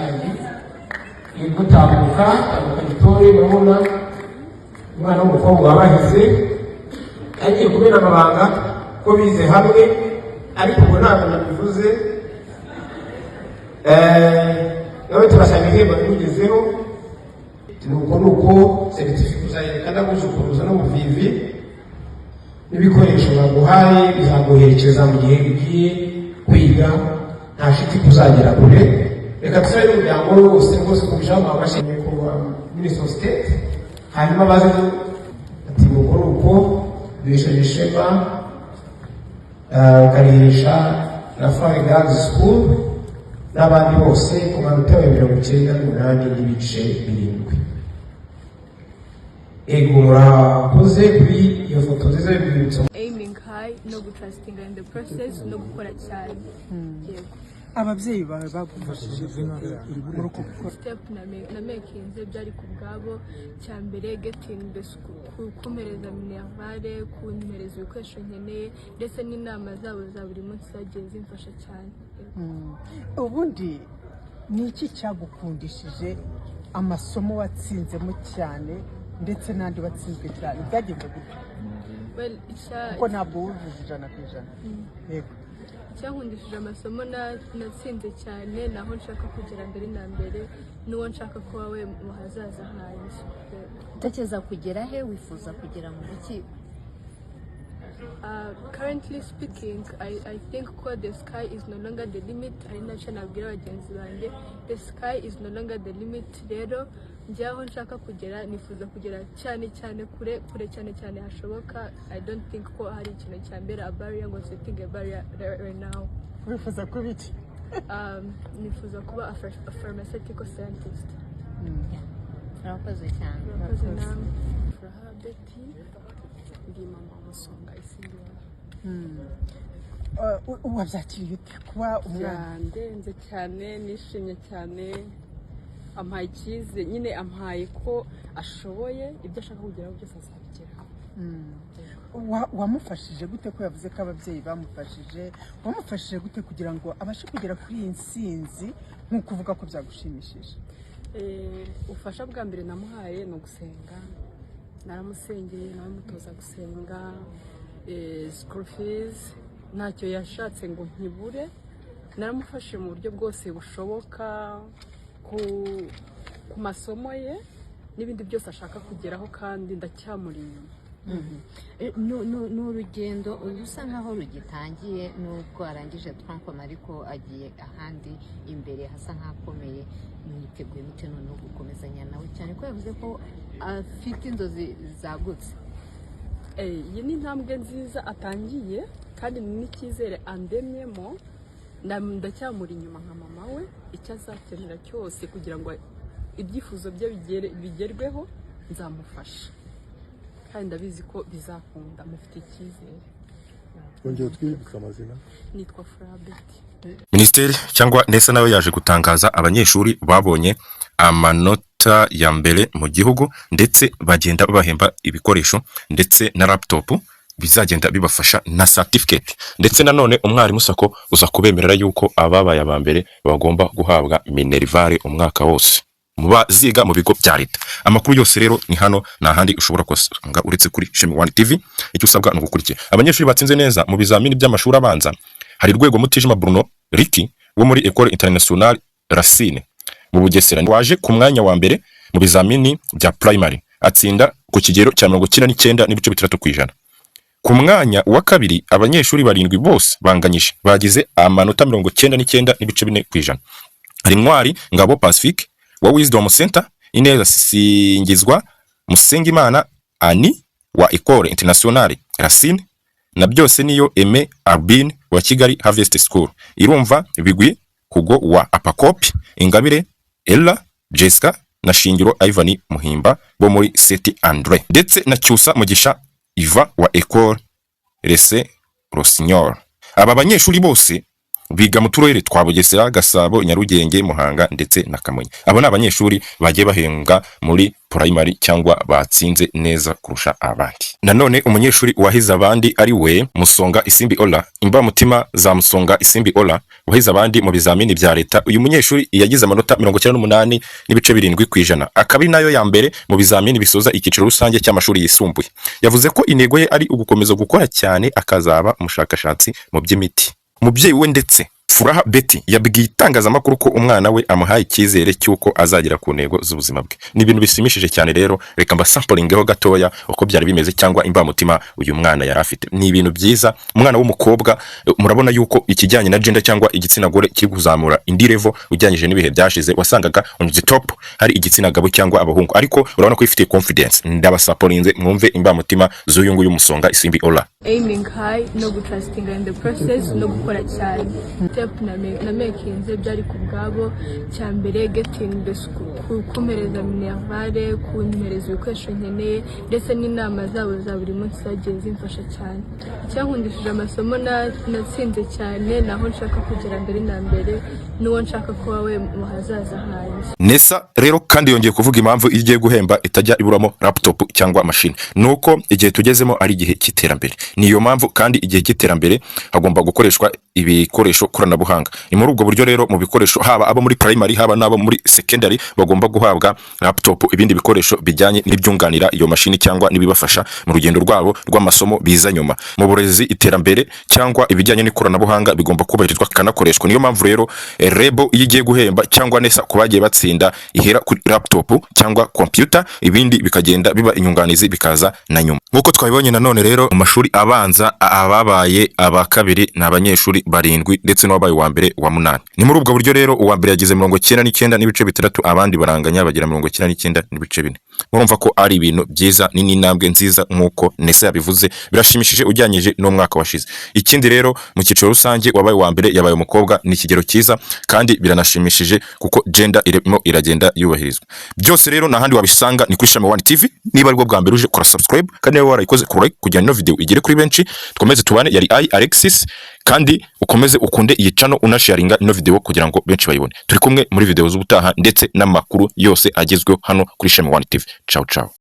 rusange. Yego, tambuka, tambuka gitore. Murabona umwana w'umukobwa wabahize, agiye kubera amabanga ko bize hamwe, ariko ubwo ntabwo nabivuze. Nawe turasaba ibihembo bimugezeho. Nuko certificat uzayereka n'abuzukuruza n'ubuvivi, n'ibikoresho baguhaye bizaguherekeza mu gihe ugiye kwiga. Nta shiti kuzagera kure. Reka dusabe n'umuryango we wose rwose kurushaho amashyi, nyakubahwa Minister of State, hanyuma baze ati nuko nuko duhesheje ishema, ukarihesha na Fare Girls School n'abandi bose ku manota ya 98.7. Ego, murakoze kuri iyo foto nziza y'urwibutso. Aiming high no gutrustinga in the process no gukora cyane, yego. Ababyeyi bawe bagufashije gute muri uko gukora? Step na makinze byari ku bwabo. Cya mbere, getting the school, kumpereza minerval, kumpereza ibikoresho nkeneye, ndetse n'inama zabo za buri munsi zagiye zimfasha cyane. Yego. Ubundi ni iki cyagukundishije amasomo watsinzemo cyane ndetse n'andi watsinzwe cyane? Byagenze gute? Well, Kuko ntabwo wujuje 100%, yego. Icyankundishije amasomo natsinze cyane, naho nshaka kugera mbere na mbere, n'uwo nshaka kuba we mu hazaza hanjye. Yego. Utekereza kugera he? Wifuza kugera mu biki? Currently speaking, I think ko the sky is no longer the limit. Ari nacyo nabwira bagenzi banjye, the sky is no longer the limit. Rero njye aho nshaka kugera, nifuza kugera cyane cyane kure kure cyane cyane hashoboka. I don't think ko hari ikintu cyambera a barrier, ngo setting a barrier right now. Wifuza kuba iki? Nifuza kuba a pharmaceutical scientist. Urakoze cyane. Murakoze namwe. Furaha Betty, ndi mama wa Musonga Isimbi. Wabyakiriye ute kuba umwana Byandenze cyane, nishimye cyane. Ampaye icyizere nyine, ampaye ko ashoboye, ibyo ashaka kugeraho byose azabigeraho. Wamufashije gute, ko yavuze ko ababyeyi bamufashije? Wamufashije gute kugira ngo abashe kugera kuri iyi nsinzi, nk'uko uvuga ko byagushimishije? Ubufasha bwa mbere namuhaye ni ugusenga. Naramusengeye, nawe mutoza gusenga. School fees ntacyo yashatse ngo nkibure. Naramufashe mu buryo bwose bushoboka ku masomo ye n'ibindi byose ashaka kugeraho, kandi ndacyamuri inyuma. Ni urugendo rusa nkaho rugitangiye, nubwo arangije tronc commun, ariko agiye ahandi imbere hasa nk'ahakomeye. Mwiteguye mute noneho gukomezanya nawe, cyane ko yavuze ko afite inzozi zagutse? Iyi ni intambwe nziza atangiye, kandi ni n'icyizere andemyemo. Ndacyamuri inyuma nka mama we. Icyo azakenera cyose kugira ngo ibyifuzo bye bigerweho, nzamufasha, kandi ndabizi ko bizakunda, mufite icyizere. Twongeye twibutsa amazina. Nitwa Furabeti. Minisiteri cyangwa NESA nayo yaje gutangaza abanyeshuri babonye amanota ya mbere mu gihugu, ndetse bagenda babahemba ibikoresho ndetse na laptop bizagenda bibafasha na certificate. Ndetse nanone Umwarimu SACCO uza kubemerera yuko ababaye aba mbere bagomba guhabwa minerval umwaka wose mu baziga mu bigo bya leta. Amakuru yose rero ni hano, nta handi ushobora kuasanga uretse kuri Shemi One TV. Icyo usabwa ni ugukurikira. Abanyeshuri batsinze neza mu bizamini by'amashuri abanza, hari Rwego Mutijima Bruno Ricky wo muri Ecole Internationale Racine mu Bugesera, waje ku mwanya wa mbere mu bizamini bya primary, atsinda ku kigero cya 99.6%. Ku mwanya wa kabiri, abanyeshuri barindwi bose banganyije, bagize amanota 99.4%. Hari Ntwari Ngabo Pacifique wa Wisdom Center, Ineza Singizwa Musengimana Ani wa Ecole Internationale Racine, na byose niyo Aime Albine wa Kigali Harvest School, Irumva Bigwi Hugo wa Apacope, Ingabire Ella Jessica na Shingiro Ivan Muhimba bo muri Saint Andre, ndetse na Cyusa Mugisha Iva wa Ecole Les Rossignol. Aba banyeshuri bose Biga mu turere twa Bugesera, Gasabo, Nyarugenge, Muhanga ndetse na Kamonyi. Abo ni abanyeshuri bagiye bahembwa muri primary cyangwa batsinze neza kurusha abandi. Nanone umunyeshuri wahize abandi ari we Musonga Isimbi Ola, imbamutima za Musonga Isimbi Ola wahize abandi mu bizamini bya leta. Uyu munyeshuri yagize amanota 98.7%, akaba ari nayo ya mbere mu bizamini bisoza icyiciro rusange cy'amashuri yisumbuye. Yavuze ko intego ye ari ugukomeza gukora cyane, akazaba umushakashatsi mu by'imiti. Umubyeyi we ndetse Furaha Betty yabwiye itangazamakuru ko umwana we amuhaye icyizere cy'uko azagera ku ntego z'ubuzima bwe. Ni ibintu bishimishije cyane. Rero reka mbasampuringeho gatoya uko byari bimeze cyangwa imbamutima uyu mwana yari afite. Ni ibintu byiza. Umwana w'umukobwa, murabona yuko ikijyanye na gender cyangwa igitsina gore kiri kuzamura indi level ujyanyije n'ibihe byashize. Wasangaga on the top hari igitsina gabo cyangwa abahungu, ariko urabona ko ifite confidence. Ndabasaporinze, mwumve imbamutima z'uyu nguyu Musonga Isimbi Ola. Aiming high no gutrustinga in the process no gukora cyane. Step na makinze byari ku bwabo. Cya mbere, getting the school, kumpereza minerval, kumpereza ibikoresho nkeneye, ndetse n'inama zabo za buri munsi zagiye zimfasha cyane. Icyankundishije amasomo natsinze cyane, naho nshaka kugera mbere na mbere, n'uwo nshaka kuba we mu hazaza hanjye. NESA rero kandi yongeye kuvuga impamvu iyo igiye guhemba itajya iburamo laptop cyangwa mashini. Nuko igihe tugezemo ari igihe cy'iterambere. Niyo mpamvu kandi igihe cy'iterambere hagomba gukoreshwa ibikoresho koranabuhanga. Ni muri ubwo buryo rero mu bikoresho, haba abo muri primary, haba n'abo muri secondary, bagomba guhabwa laptop, ibindi bikoresho bijyanye n'ibyunganira iyo mashini cyangwa n'ibibafasha mu rugendo rwabo rw'amasomo biza nyuma. Mu burezi, iterambere cyangwa ibijyanye n'ikoranabuhanga bigomba kubahirizwa, kanakoreshwa. Niyo mpamvu rero REB iyo igiye guhemba cyangwa NESA ku bagiye batsinda ihera kuri laptop cyangwa computer, ibindi bikagenda biba inyunganizi, bikaza na nyuma. Nk'uko twabibonye nanone rero, mu mashuri abanza ababaye aba kabiri ni abanyeshuri barindwi, ndetse n'uwabaye uwa mbere wa munani. Ni muri ubwo buryo rero uwa mbere yagize 99.6, abandi baranganya bagira 99.4. Murumva ko ari ibintu byiza, ni n'intambwe nziza nk'uko NESA yabivuze. Birashimishije ujyanyije n'umwaka washize. Ikindi rero, mu cyiciro rusange wabaye uwa mbere yabaye umukobwa. Ni ikigero cyiza kandi biranashimishije kuko gender irimo iragenda yubahirizwa. Byose rero nta handi wabisanga, ni kuri Shami One TV. Niba aribwo bwa mbere uje, kora subscribe, kandi niba warayikoze, kora like kugira ngo ino video igere kuri benshi, dukomeze tubane. Yari I Alexis, kandi ukomeze ukunde iyi channel, unasharinga ino video kugira ngo benshi bayibone. Turi kumwe muri video z'ubutaha ndetse n'amakuru yose agezweho hano kuri Shami One TV. Ciao ciao.